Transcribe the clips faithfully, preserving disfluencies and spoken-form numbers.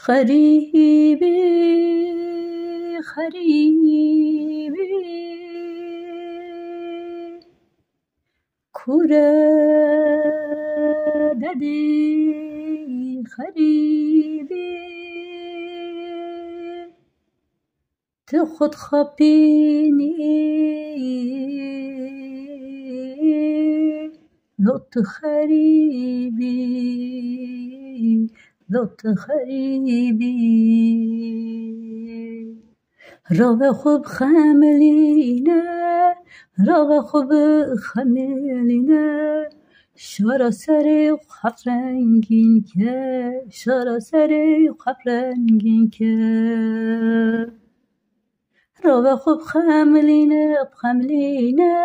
Xerîbî, xerîbî, kure dedî xerîbî. Tu xwe dixapînî, lo tu xerîbî, lo tu xerîbî. Rave xwe bixemilîne, rave xwe bixemilîne. Şara serê xwe heft rengîn ke, şara serê xwe heft rengîn ke. Rave xwe bixemilîne, bixemilîne.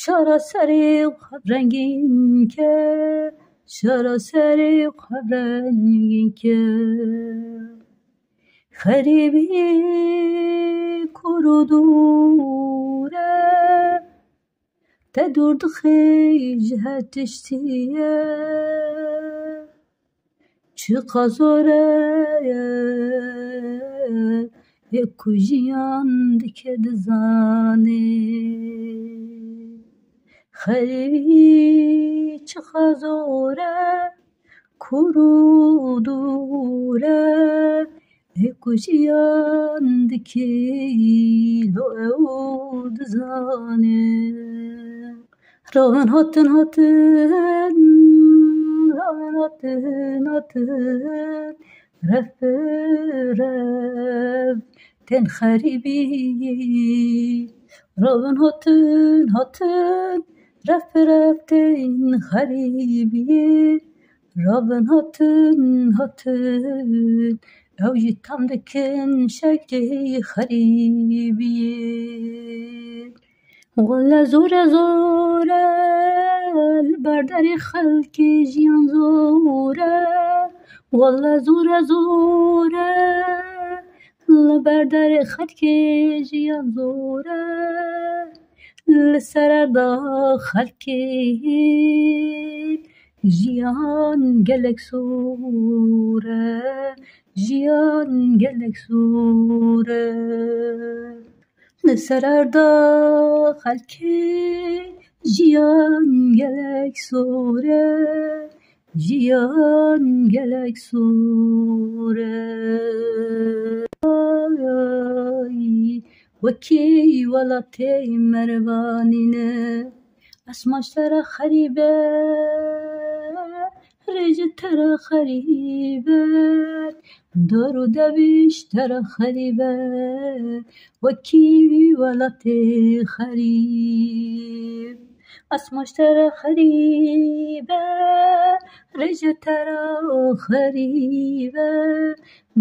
Şara serê xwe heft rengîn ke, şara serê xwe heft rengîn ke. Xerîbî kûr û dûr e, te dûr dixî ji her tiştî ye. Çiqa zor e, yê ku jiyan dike dizanê. Xerîbî çiqa zor e, kûr û dûr e, yê ku jiyan dikî lo ew dizane. Ravin hatin hatin, ravin hatin hatin, rev bi rev tên xerîbî. Ravin hatin hatin, rev bi rev tên xerîbî. Ravin hatin hatin, ew jî tam dikin şeklê xerîbiyê. Wele zor e, zor e, li ber derê xelkê jiyan zor e. Wele zor e, zor e, li ber derê xelkê jiyan zor e. Li ser erda xelkê jiyan gelek zor e, jiyan gelek zor e. Li ser erda xelkê jiyan gelek zor e, jiyan gelek zor e. Ay, wekî welatê me re vanîne. Esma ji te re xerîb e, rê ji te re xerîb e, dar û devî ji te re xerîb e, wekî welatê xerîb. Esma ji te re xerîb e, rê ji te re xerîb e,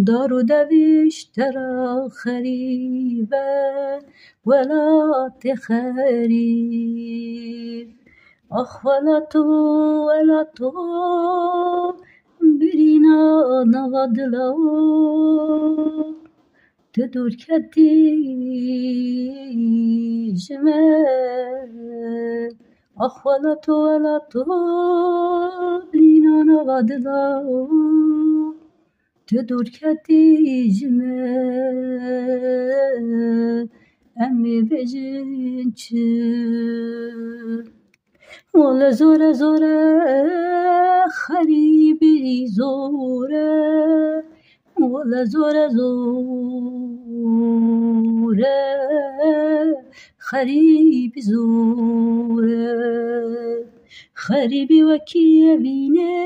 dar û devî ji te re xerîb e, welatê xerîb. Ax welato, welato, birîna nava dila. Tu dûr ketî ji me. Ax welato, welato, birîna nava dila. Tu dûr ketî ji me, em ê bêjin çi? Wele zor e, zor e, xerîbî zor e. Wele zor e, zor e, xerîbî zor e. Xerîbî wekî evînê,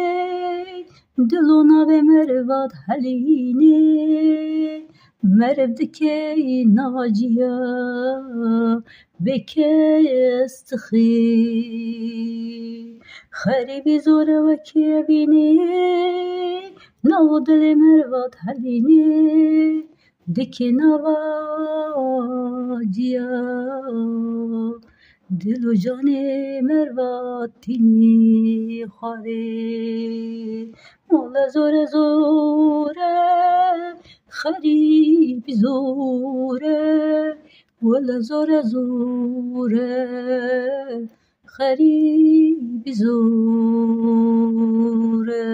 dil û navê meriva dihelînê. Meriv dike nava ciya, bê kes dixî. Xerîbî zor e wekî evînê, nav û dilê meriva dihelînê. Dikê nava ciya, dil û canê meriva tînî xwarê. Wele zor e, zor e, xerîbî zor e. Wele zor e, zor e, xerîbî zor e.